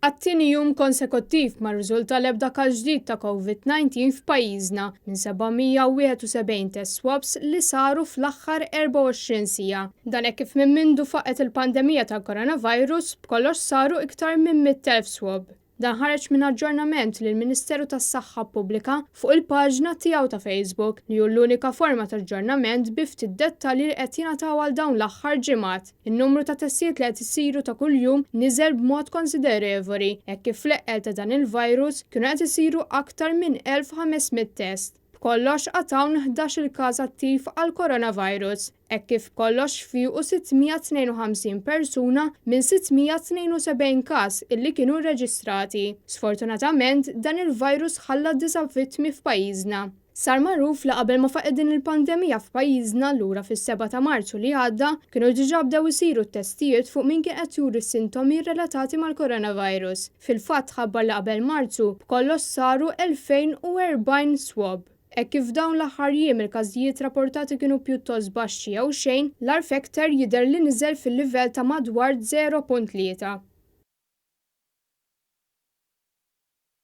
Għat-tieni jum konsekuttiv ma rriżulta l-ebda każ ġdid ta' Covid-19 f'pajjiżna minn 771 test swabs li saru fl-aħħar 24 siegħa. Dan hekk kif minn mindu faqgħet il-pandemija tal-coronavirus, b'kollox saru iktar minn 100,000 swab. Dan ħareġ minn aġġornament li l-Ministeru tas-Saħħa ppubblika fuq il-paġna tiegħu ta' Facebook, li hu l-unika forma ta' aġġornament bi ftit dettalji li qed jingħataw għal dawn l-aħħar ġimgħat. In-numru ta' testijiet li qed isiru ta' kuljum niżel b'mod konsiderevoli hekk kif fl-eqqel ta' dan il-virus kienu qed isiru aktar minn 1,500 test. B'kollox għad hawn 11-il każ attiv għall-coronavirus, hekk kif b'kollox fiequ 652 persuna minn 672 każ illi kienu rreġistrati. Sfortunatament, dan il-virus ħalla disa' vittmi f'pajjiżna. Sar magħruf li qabel ma faqgħet din il-pandemija f'pajjiżna lura fis-sebgħa ta' Marzu li għadda, kienu diġà bdew isiru t-testijiet fuq min kien qed juri sintomi relatati mal-coronavirus. Fil-fatt tħabbar li qabel Marzu, b'kollox saru 2,040 swab. Hekk kif f'dawn l-aħħar jiem il-każijiet rapportati kienu pjuttost baxxi jew xejn, l-R factor jidher li niżel fil-livell ta' madwar 0.3.